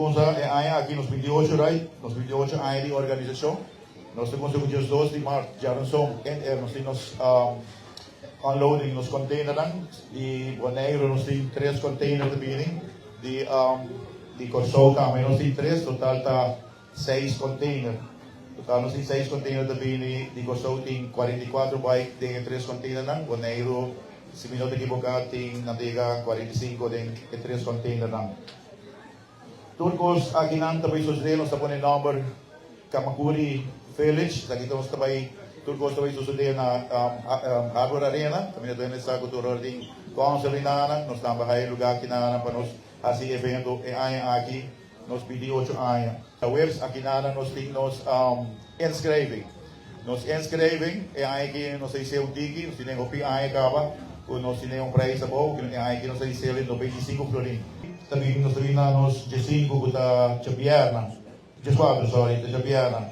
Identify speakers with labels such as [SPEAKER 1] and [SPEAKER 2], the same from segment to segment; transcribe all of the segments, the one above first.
[SPEAKER 1] cuminsa e aña aki nos 28, right? Nos 28 aña di organisacion. Nos ta cuminsa cu 12 di maart, diaranson, en nos tin nos unloading, nos container nan, di Bonaire nos tin tres container di bini, di Corsou tambe nos tin tres, total ta seis container. Total nos tin seis container di bini, di Corsou tin 44 bike den tres container nan, Bonaire, si mi no ta ekivoca, tin nandega 45 den tres container nan. Tur cos aki nan tambe sucede, nos ta pone nomber Camacuri Village, aki nos tambe tur cos tambe sucede na Harbor Arena, tambe nos ta cu tur ordem council na nos tambe hay lugar aki na pa nos haci evento e aña aki, nos 28 aña. Webs aki na nos tin nos inschrijving. Nos inschrijving e aña aki nos ta un tiki, nos tin hopi aña caba, cu nos tin un prijs abou, cu e aña aki nos ta 95 florin. Tambe nos tin na nos 5 cu ta diabierna, 4, sorry, diabierna.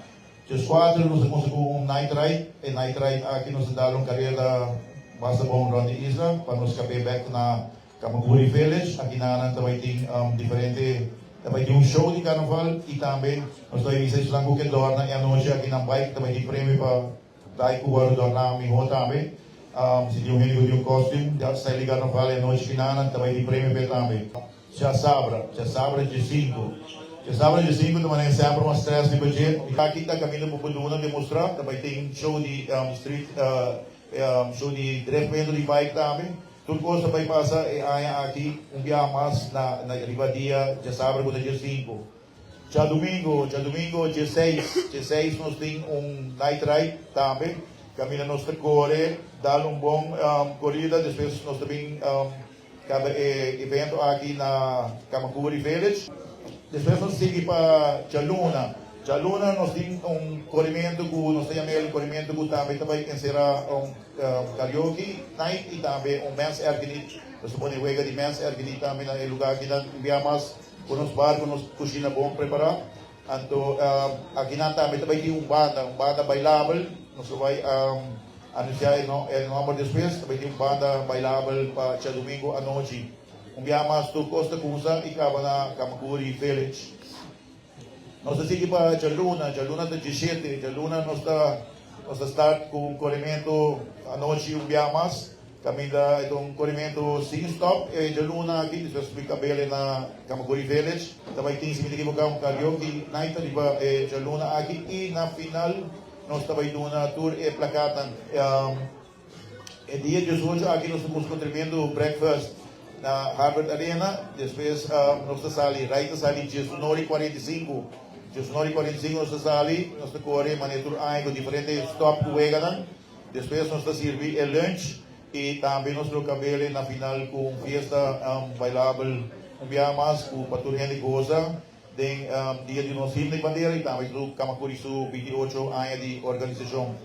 [SPEAKER 1] 4 nos ta cu un night ride, e night ride aki nos ta un careda basta bon rond di isla, pa nos caba back na Camacuri Village. Aki na nan tambe tin diferente, tambe tin un show di carnaval y tambe nos ta bay bisa cu dorna e anochi aki na bike, tambe tin premio pa bike cu dorna miho tambe. Si tin un hende cu un costume, di style di carnaval e anochi aki na nan, tambe tin premio pa tambe. Diasabra dia 5. Diasabra dia 5 tambe semper un stress di budget. Aki ta caminda pa duna demostra, tambe tin show di street, show di drifting di bike tambe. Tur cos ta bay pasa e aña aki un dia mas na riba dia diasabra cu dia 5. Diadomingo dia 6, dia 6 nos tin un night ride tambe. Caminda nos ta core, dal un bon corida, despues nos tambe caba e evento aki na Camacuri Village. Despues nos ta sigui pa dialuna. Dialuna nos tin un coremento cu nos ta yama coremento cu tambe ta bay encera un karaoke night y tambe un mens ergeniet. Nos ta pone wega di mens ergeniet tambe na lugar aki na bia mas cu nos bar, cu nos cushina bon prepara. Anto, aki na tambe tambe tin un banda bailabel. Nos ta bay anuncia e nomber despues. Tambe tin un banda bailabel pa diadomingo anochi. Un dia mas tur cos ta cuminsa y caba na Camacuri Village. Nos ta sigui pa dialuna, dialuna ta 17, dialuna nos ta start cu un coremento anochi un dia mas. Caminda un coremento sin stop, e dialuna aki, despues subi caba na Camacuri Village. Tambe tin, si mi no ta ekivoca, un karaoke night riba e dialuna aki y na final nos tambe duna tur e plakkaten. E dia 18 aki nos tin un tremendo breakfast na Harvard Arena. Despues nos ta sali, right, sali 19:45. 19:45 nos ta sali, nos ta core, manera tur aña cu diferente stop cu weganan. Despues nos ta sirbi e lunch y tambe nos ta caba na final cu un fiesta bailabel un dia mas cu pa tur hende goza den dia di nos himno y bandera y tambe Camacuri su 28 aña di organisacion.